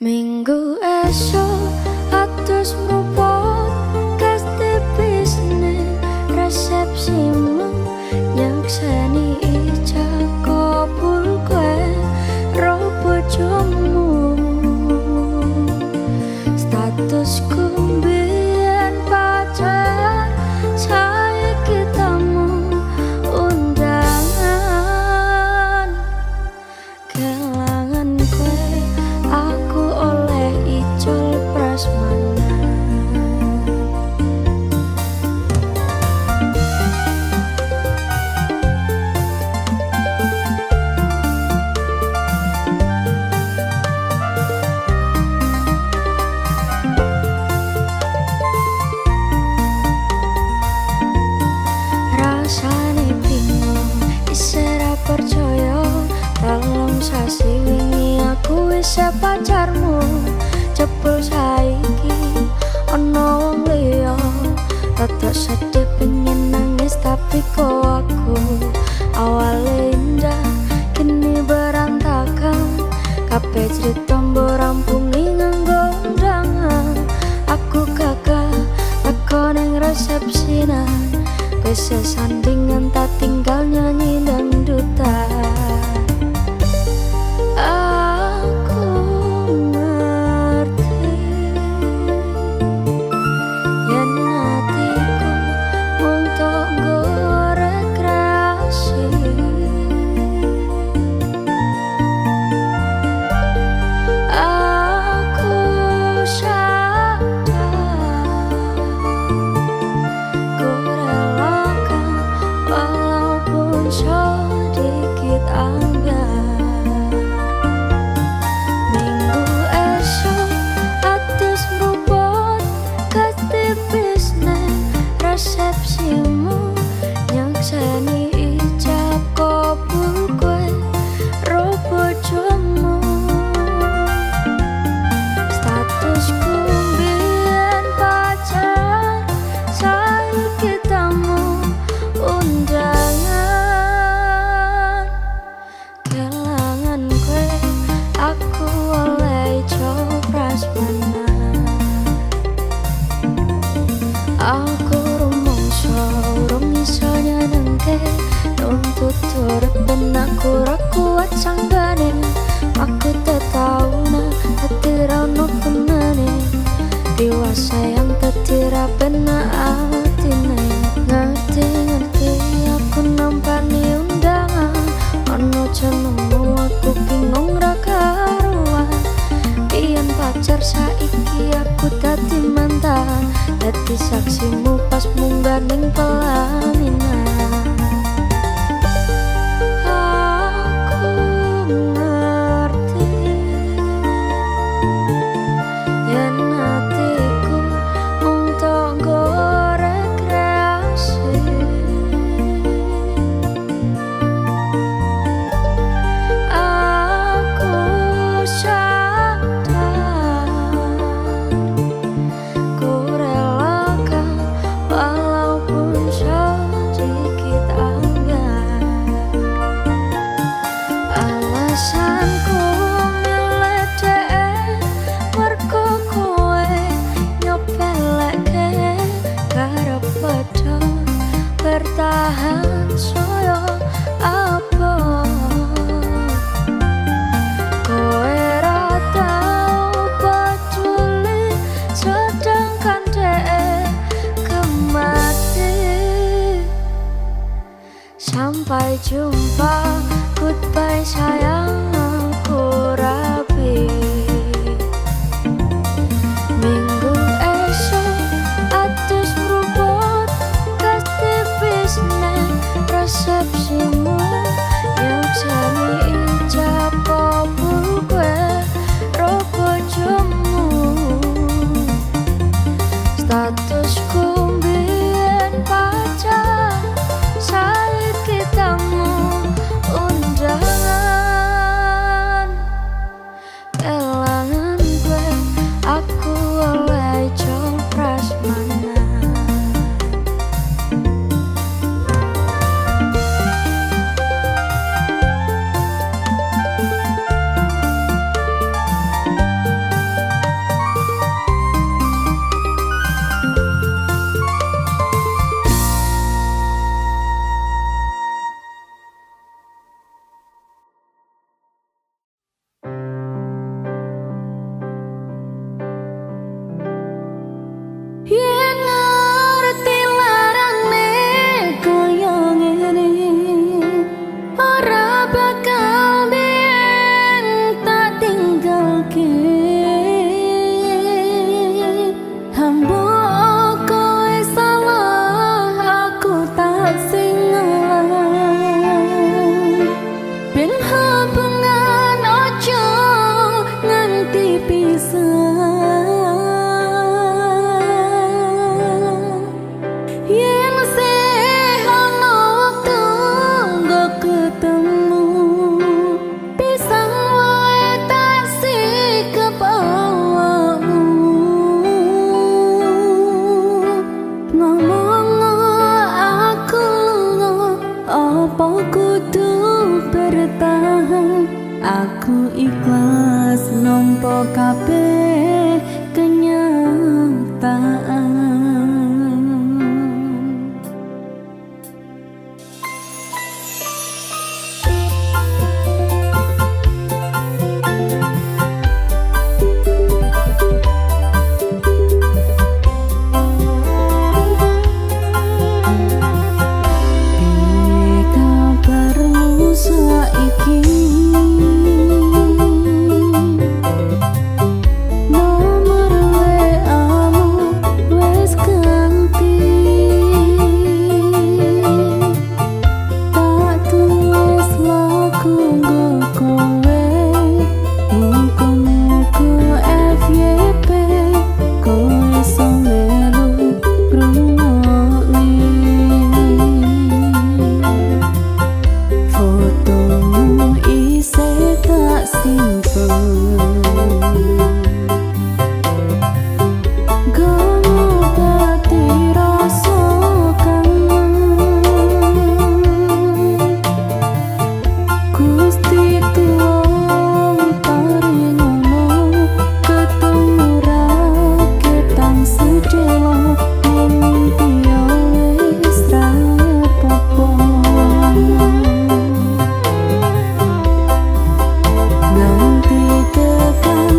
Minggu esuk atus mruput kasti bisnis resepsimu nyekseni ijab kabul kowe ro bojomu. Statusku mbiyen pacar, saiki tamu undangan. Kelangan kowe aku oleh ijol prasmanan. Rasane bingung, isih ra percaya. 3 sasi wingi aku wis pacarmu, jebul saiki ana wong liya. Rada sedih, pengen nangis, tapi kok aku. Awale indah, kini berantakan. Kabeh cerita mbok rampungi nganggo undangan. Aku gagal teko ning resepsinan. Kowe sesandingan, tak tinggal nyanyi dangdutan. Aku ngerti yen atiku mung tok nggo rekreasi. Aku sadar ku relakan walaupun sedikit ambyar. Minggu esuk atus mruput ketipis neng resepsimu nyekseni ijab kabul kowe ro bojomu. Statusku mbiyen pacar, saiki tamu undangan. Kelangan kowe aku oleh ijol prasmanan. Aku rumangsa urung iso nyenengke, nuntut urip ben aku ra kuat sanggane. Aku tetaunan dadi ra ono gunane. Tiwas sayang dadi ra penak atine. Ngerti ngerti aku nampani undangan, ono jenengmu aku bingung ra karuan. Biyen pacar, saiki aku dadi mantan. Dadi saksimu pas munggah ning pelaminan. Aku ngerti yen atiku mung tok nggo rekreasi. Aku sadar ku relakan walaupun sedikit. Pisan yen sih ana wektu nggo ketemu, pisan wae tak sikep awakmu. Ngomong aku lunga, apa kudu bertahan? Aku ikhlas nampa kabeh kenyataan. Piye kabarmu saiki? Nomor WA-mu wis ganti. Tak tulis lagu nggo kowe, muga-muga FYP kowe iso melu ngrungokne. Fotomu isih tak simpen nggo ngobati rasa kangen. Gusti tulung paringono ketemu raketan sedelo, ning mimpi yo wis ra apa-apa. Nganti tekan.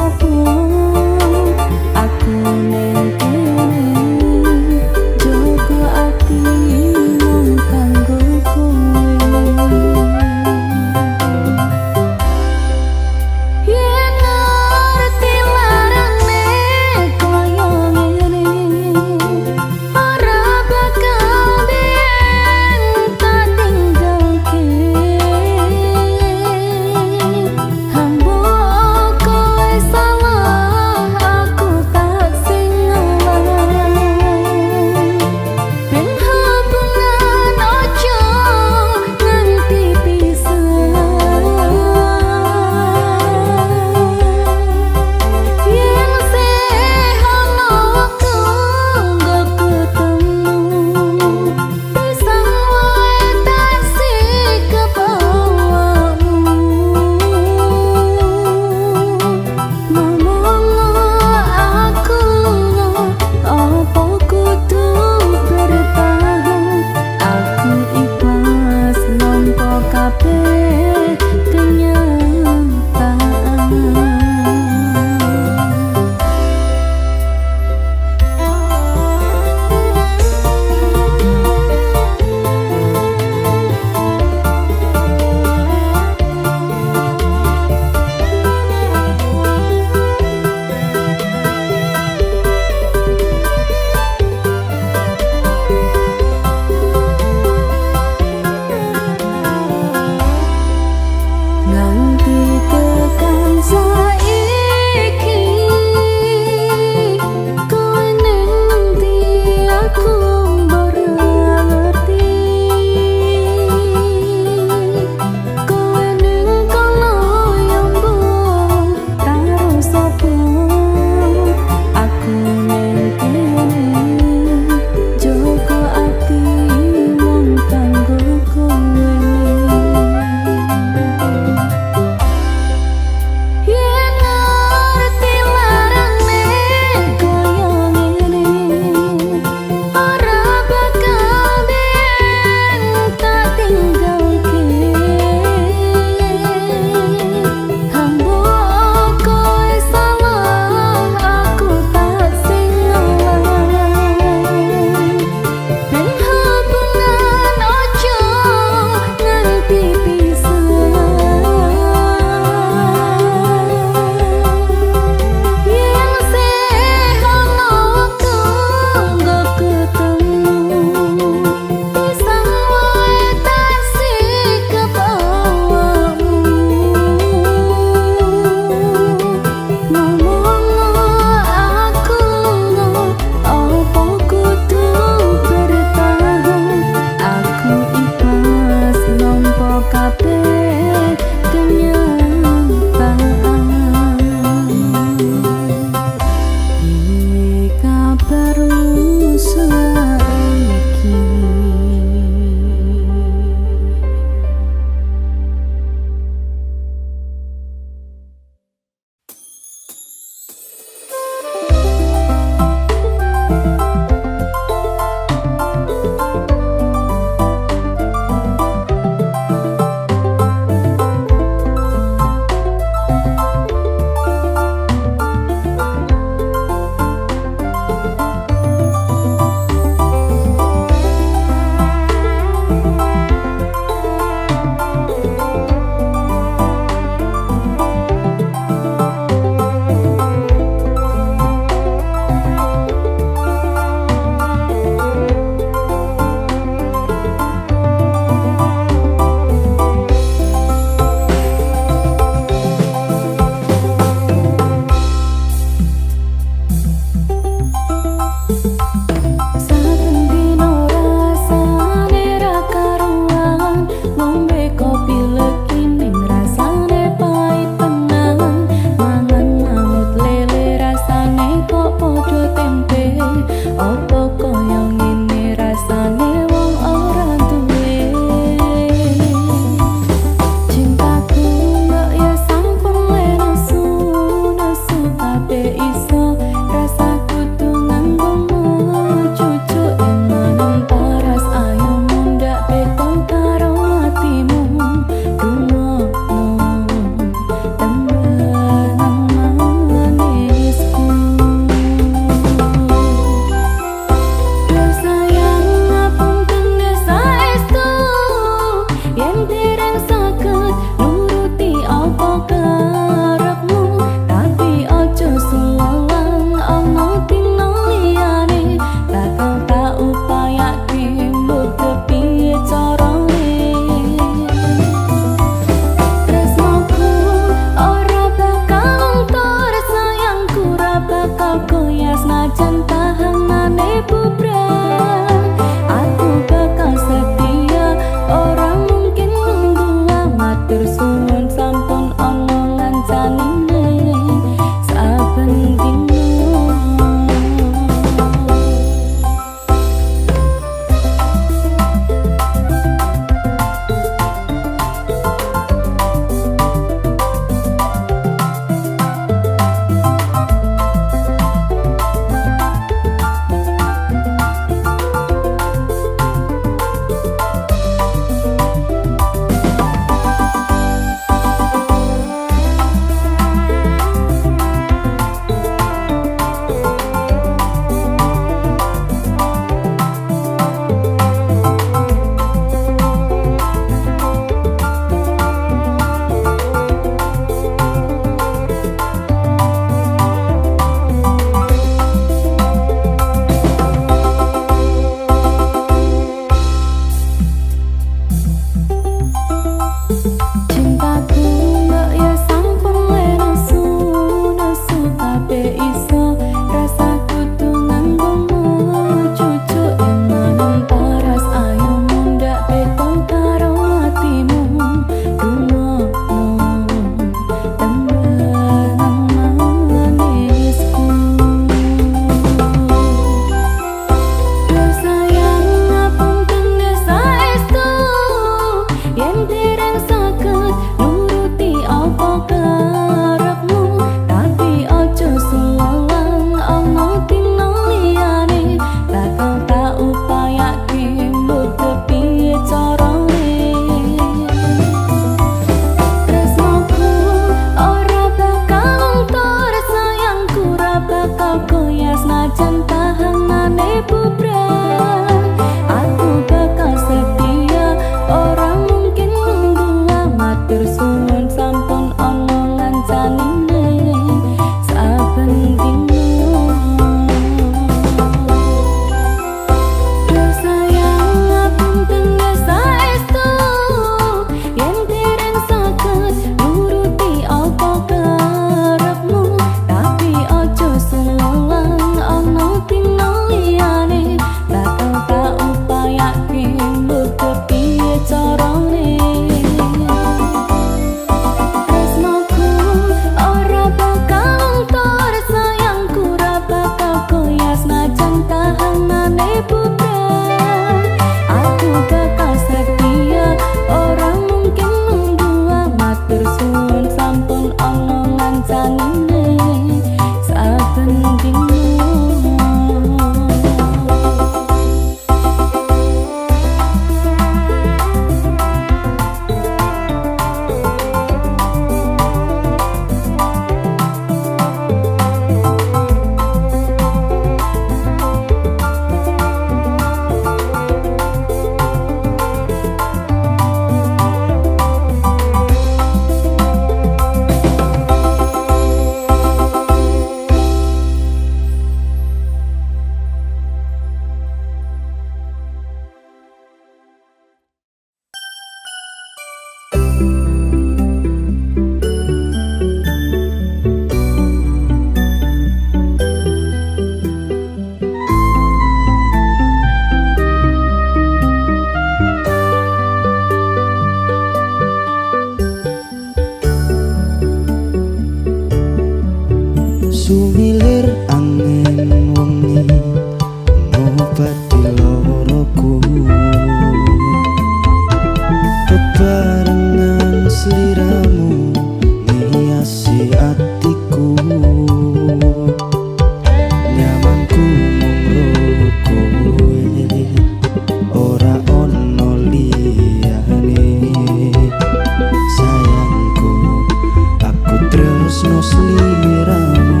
sliramu.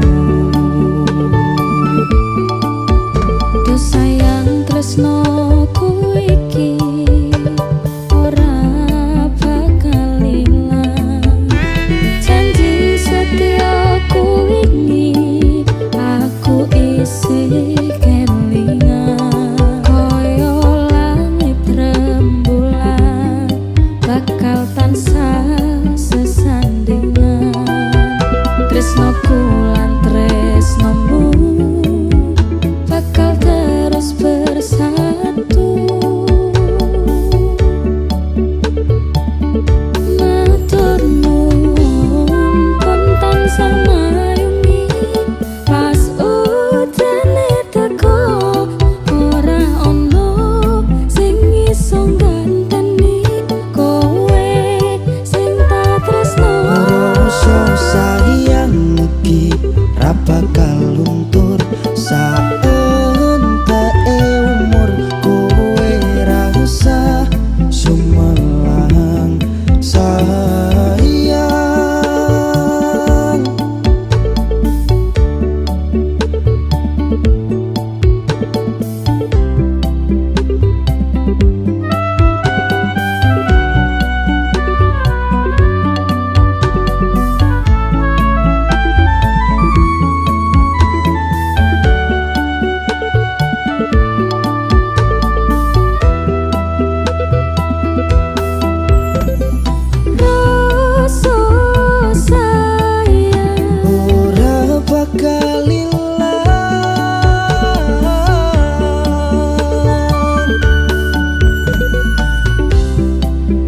Duh sayang tresnoku iki ora bakal ilang. Janji setiaku wingi aku isih kelingan. Kaya langit rembulan bakal tansah sesandingan. Tresnoku lan tresnomu bakal terus bersatu. Matur nuwun pun tansah mayungi pas udane teko ora ono sing iso ngganteni kowe sing tak tresno. Rasa sayang iki ra bakal luntur saenteke umur. Kowe rasa sumelang sayang. Rasa sayang Ora bakal ilang.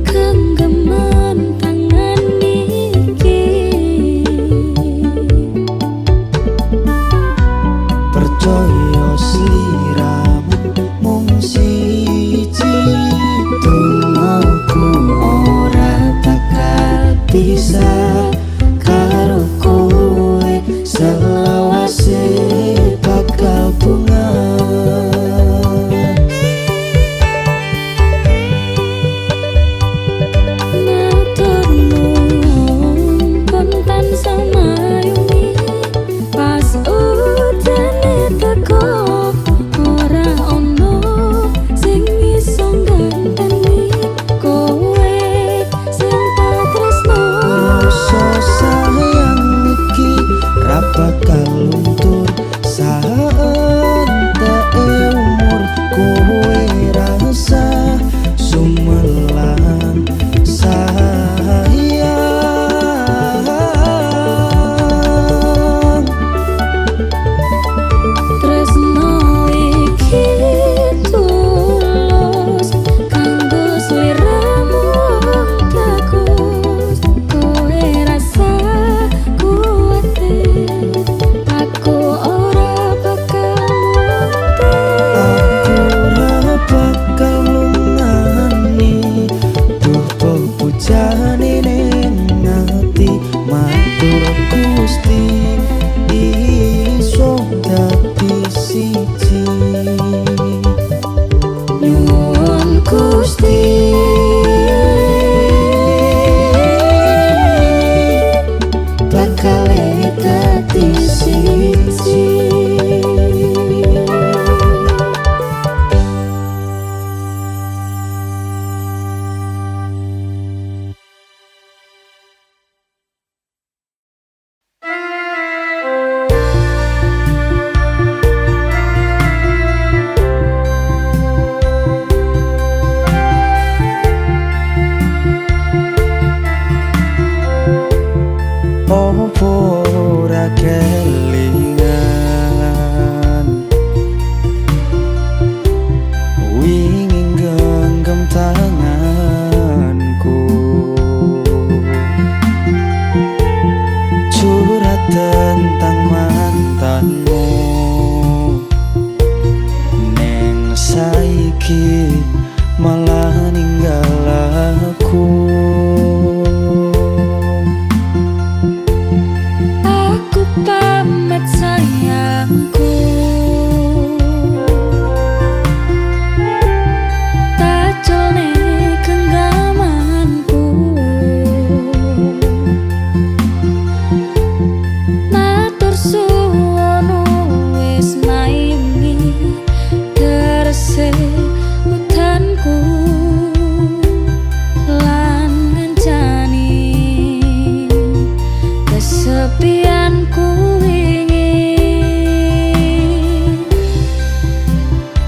Genggaman tangan iki Percaya sliramu mung siji. Dongaku ora bakal pisah karo kowe selawase bakal bunga. Matur nuwun pun tansah mayungi pas udane teko ora ono sing iso ngganteni kowe sing tak tresno. Rasa sayang iki ra bakal luntur saenteke umur. Kowe rasa sumelang sayang. Tresno iki tulus kanggo sliramu bagus. Kowe rasa kuwatir aku ora bakal mundur. Aku ora bakal lungani duh pepujane ning ati. Matur Gusti iso dadi siji. Nyuwun Gusti bakal dadi siji. Opo ora kelingan wingi genggam tanganku, curhat tentang mantanmu. Neng saiki malah ninggal aku. Aku pamit sayangku, tak jone genggamanku. Kesepianku wingi.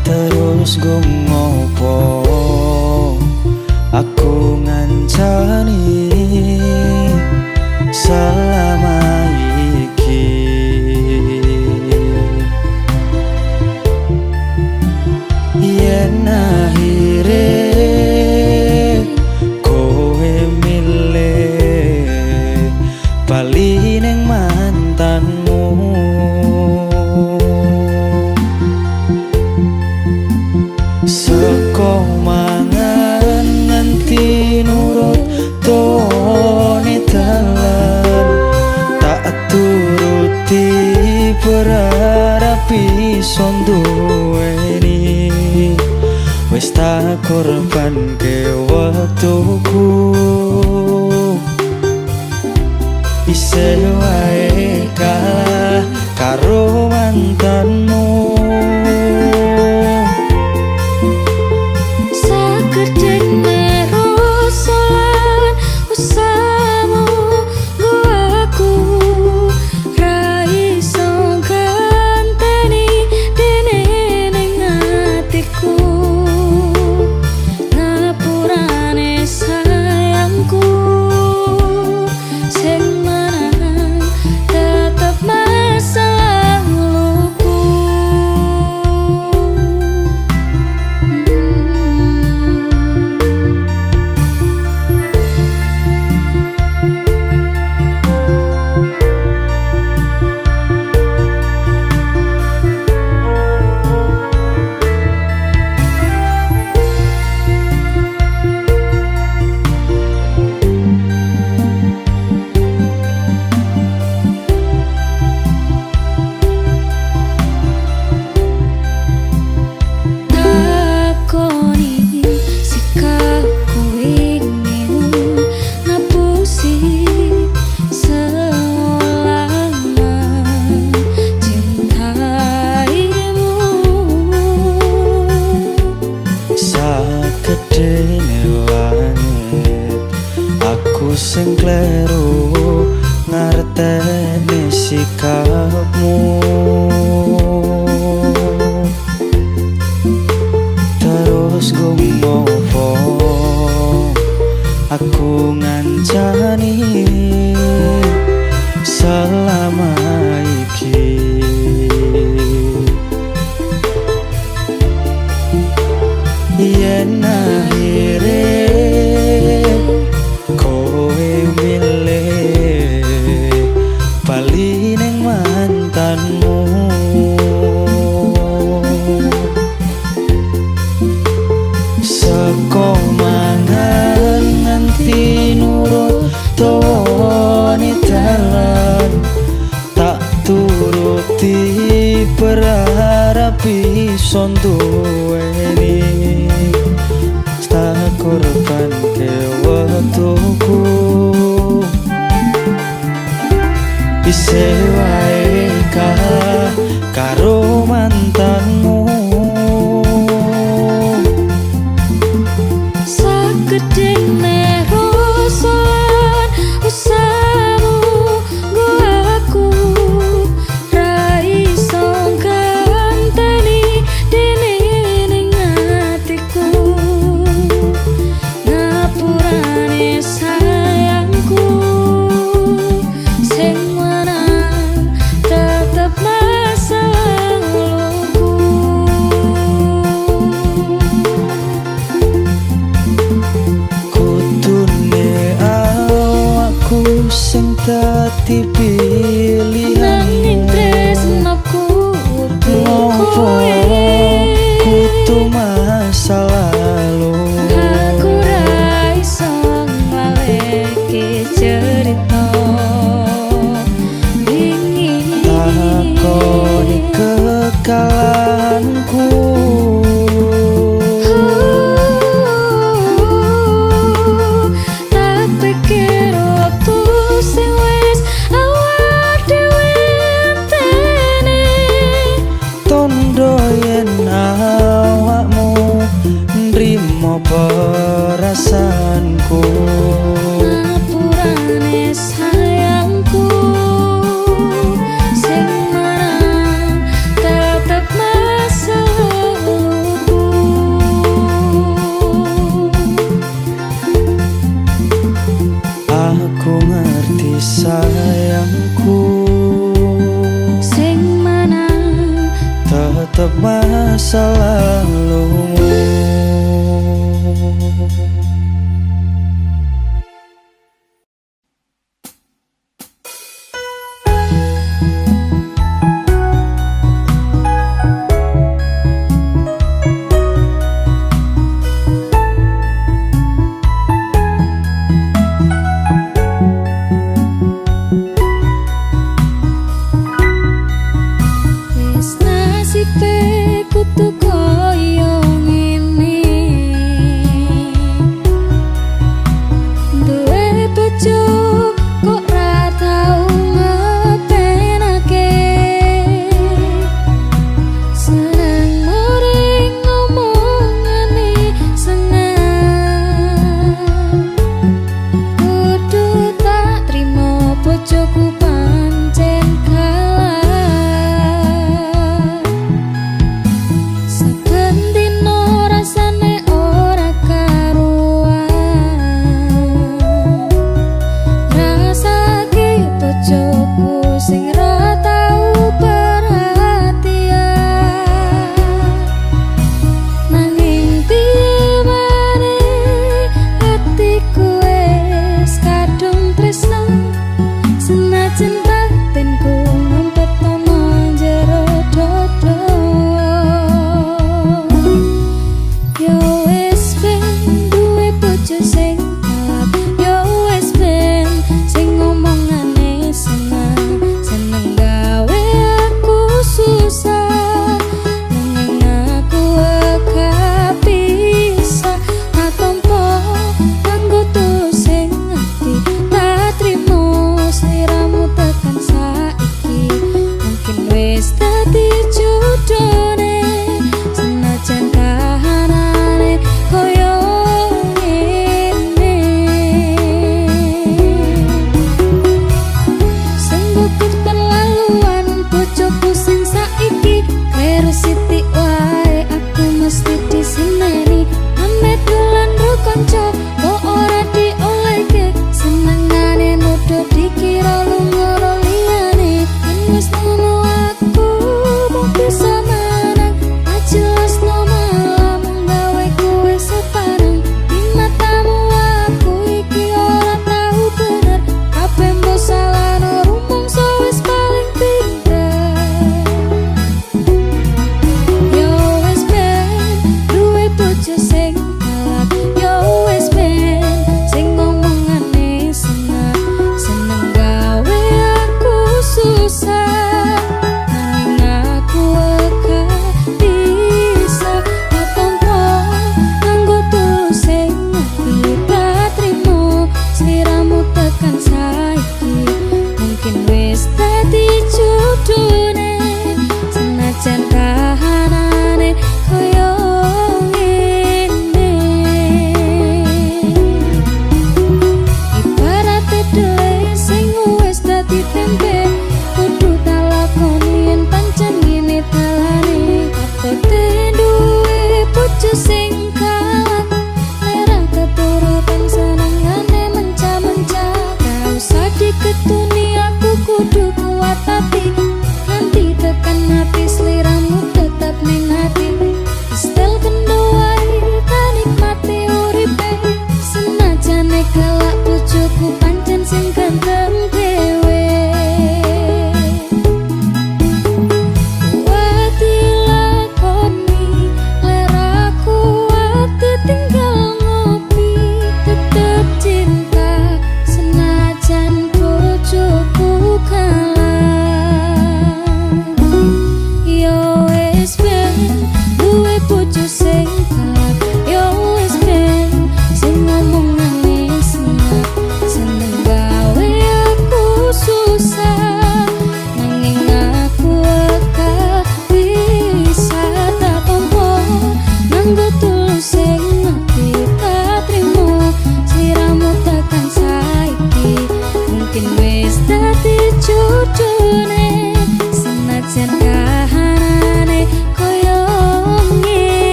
Terus go ngopo aku ngancani selama iki? Yen akhire kowe milih bali ning mantanmu, seko mangan nganti nurut tone dalan, tak turuti berharap iso nduweni. Wis tak korbanke wektuku, isih wae kalah karo mantanmu. Sagedene rasa lan usahamu nggo aku ra iso ganteni dene ning atiku. Ngapurane sayangku, sing menang tetep masa laluku. Takoni sikapku ingin ngapusi seolah mencintaimu. Sakedene langit aku sing kleru ngerteni sikapmu. Terus go ngopo aku ngancani selama iki? Yen akhire kowe milih bali ning mantanmu, seko mangan nganti nurut tone dalan, tak turuti berharap iso nduweni. Tak korbanke wektuku, isih wae kalah karo mantanmu. Sagedene rasa lan usahamu nggo aku ra iso ganteni dene ning atiku. Ngapurane sayangku, sing menang tetep masa laluku. Kudune awakku sing dadi Nanging pilihanmu, tresnoku kudu ngopo kowe. kudu masa lalu? Aku ra iso nglaleke cerita wingi. Takoni kekalahanku, Tak pikir waktu sing wis awak dhewe enteni. Tondo yen awakmu nrimo perasaanku. Ngapurane sayangku, masa lalumu. Wis nasibe kudu koyo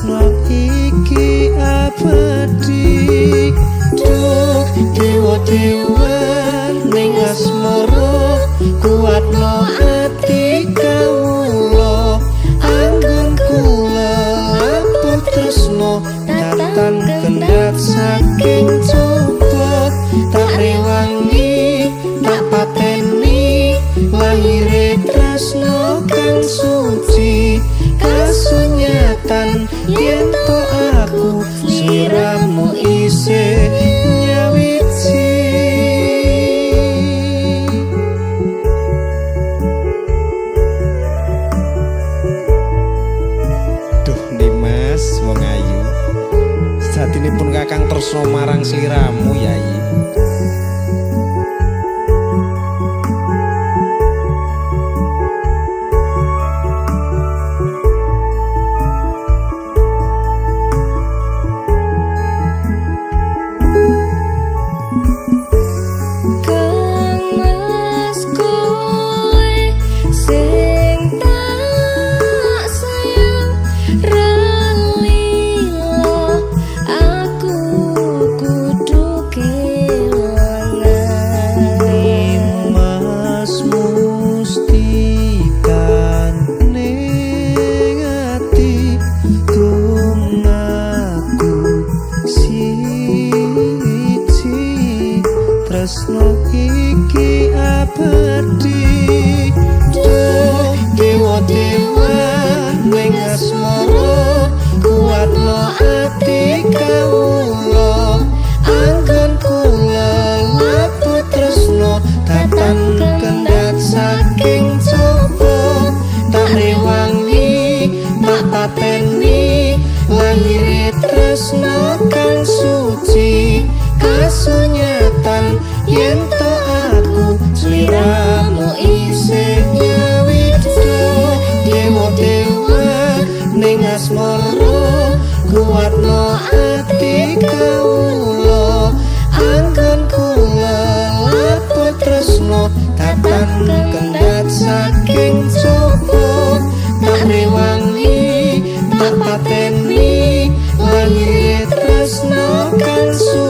Tresno iki abadi. Duh dewa-dewa ning asmara, kuatno ati kawula. Anggonku lelabuh tresno, tatan kendhat saking coba. Tak rewangi, tak pateni, lahire tresno kang suci. Kasunyatan yen to aku sliramu isih nyawiji. Duh Dimas wong ayu, satinipun kakang tresno marang sliramu yai. Kang Mas kowe sing tak sayang ra lila, aku kudu kelangan. Mas mustikan ning ati tungaku siji, tresno iki abadi. Duh dewa-dewa ning asmara, kuatno ati kawula. Anggonku lelabuh tresno, tatan kendhat saking coba. Tak rewangi, tak pateni, lahire tresno kang suci. Kasunyatan yen to aku sliramu isih nyawiji. Dewa-dewa ning asmara, kuatno ati kawula. Anggonku lelabuh tresno, tatan kendhat saking coba. Tak rewangi, tak pateni, lahire tresno kang suci.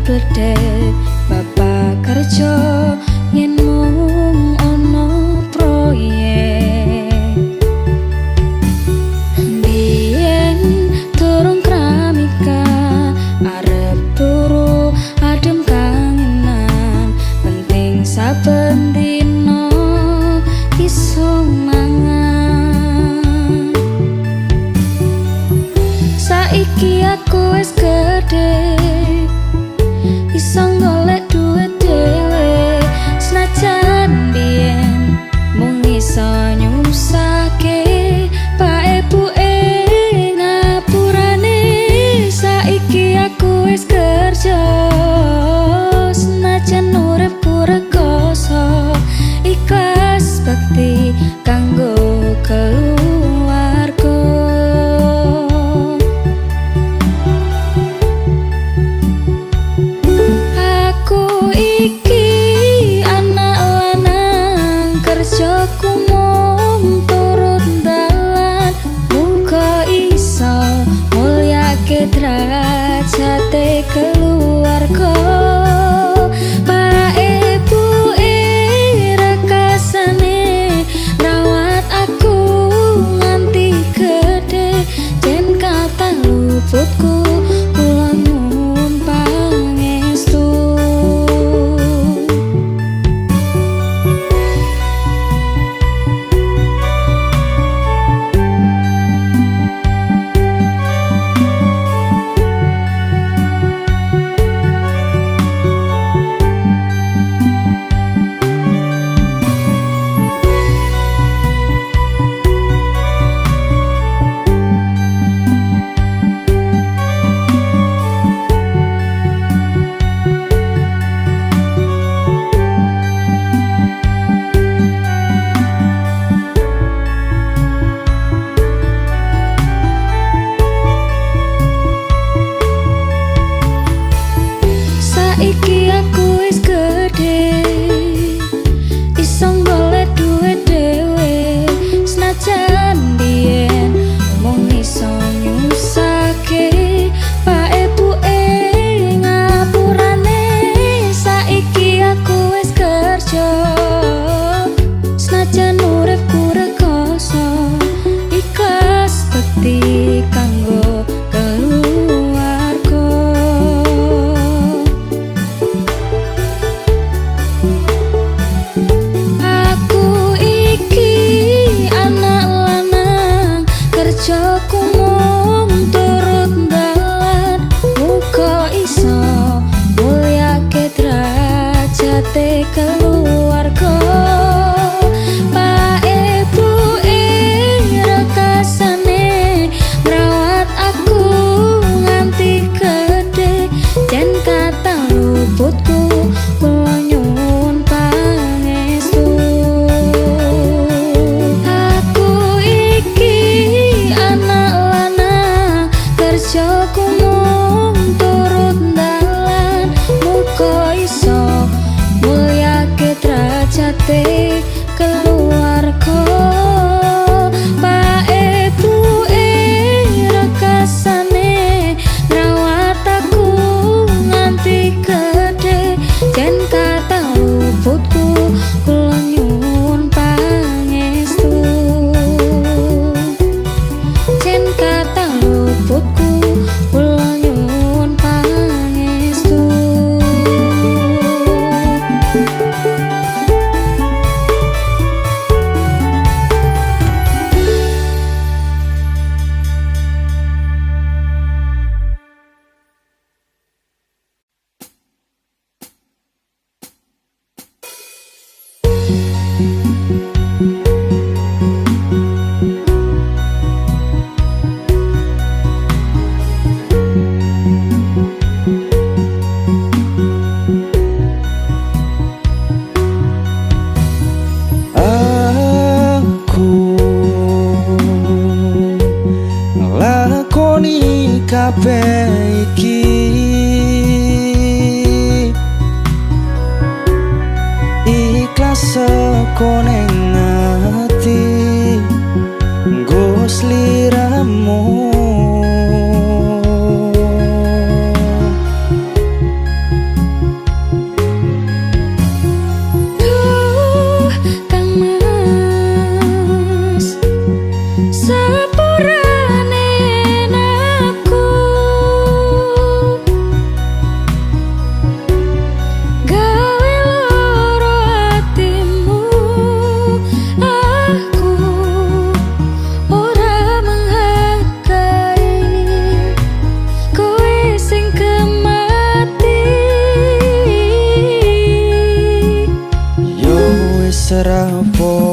bledek, bapak kerja yen mung ana proyek. Biyen turung kramika, arep turu adem kangenan, penting saben dina iso mangan. Saiki aku wis gede, iso golek duit dhewe, senajan biyen mung iso nyusahke pak ibuke, ngapurane. Saiki aku wis kerja, senajan uripku rekoso, ikhlas bakti kanggo keluarga. Aku iki anak lanang, kerjaku mung turut dalan, muga iso mulyake derajate keluarga. Pak ibuke rekasane rawat aku nganti gede, yen kathah luputku kula nyuwun pangestu. Saiki aku wis gede, iso golek duit dhewe, senajan biyen mung iso nyusahke pak ibuke, ngapurane. Saiki aku wis kerja, senajan uripku rekoso, ikhlas bekti kanggo keluarga. Aku iki anak lanang, kerjaku mung turut dalan, muga iso mulyake derajate keluarga. Pak ibuke rekasane ngrawat aku nganti gede, yen kathah luputku kula nyuwun pangestu. Aku iki anak lanang, kerjaku mung turut dalan, muga iso mulyake derajate keluarga. Pak ibuke rekasane ngrawat aku nganti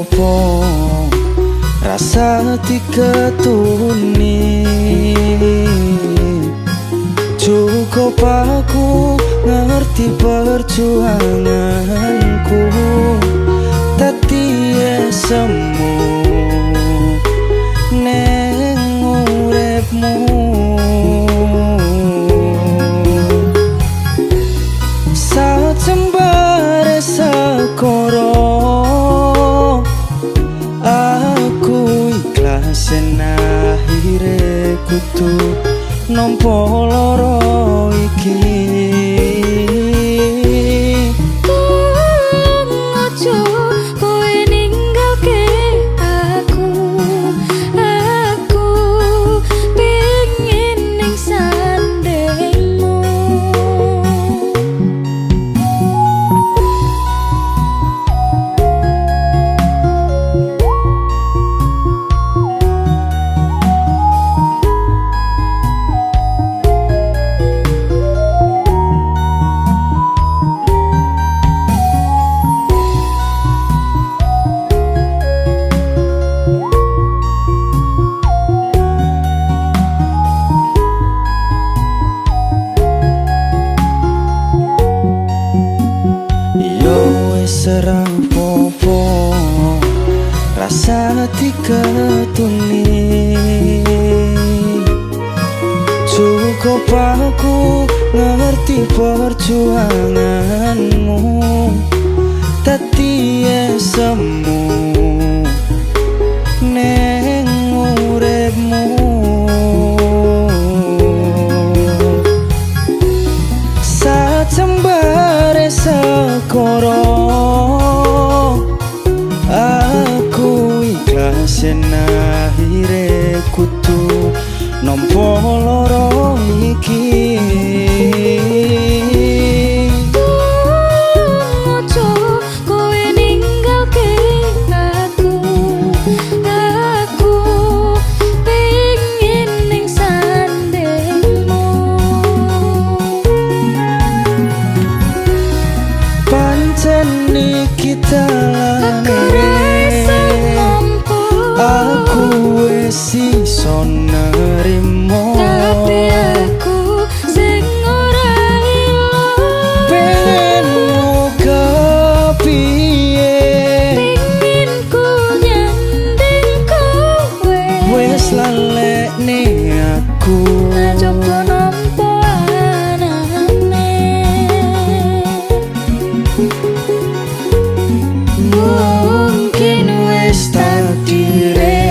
popo, rasa diketuni. Cukup aku ngerti perjuanganku, tadi semu neng uripmu. Sacembare sekoro, aku ikhlas akhire kudu nampa lara iki. Tulung ojo kowe ninggalke aku, aku pengin ning sandingmu. Yo wis ora popo, rasa diketuni. Cukup aku ngerti perjuanganmu, tadi semu neng uripmu. Sacembare sekoro, aku ikhlas yen akhire kudu nampa lara iki. Tulung ojo kowe ninggalke aku, aku pengin ning sandingmu. Pancen iki Aku dalane, ra iso nampa, aku wis iso nerimo. Tapi aku sing ora ilo. Pengenmu kepiye, Pengin ku nyanding kowe, wis lalekne aku. Coba nampa anane. Mungkin wis takdire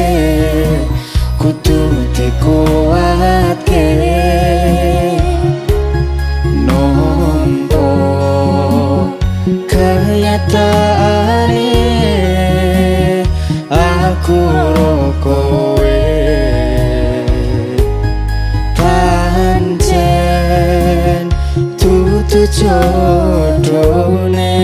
kudu dikuatke, nampa kenyataane aku ro kowe. Pancen dudu jodone.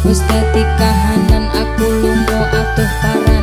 Wis dadi kahanan aku lunga adoh parane.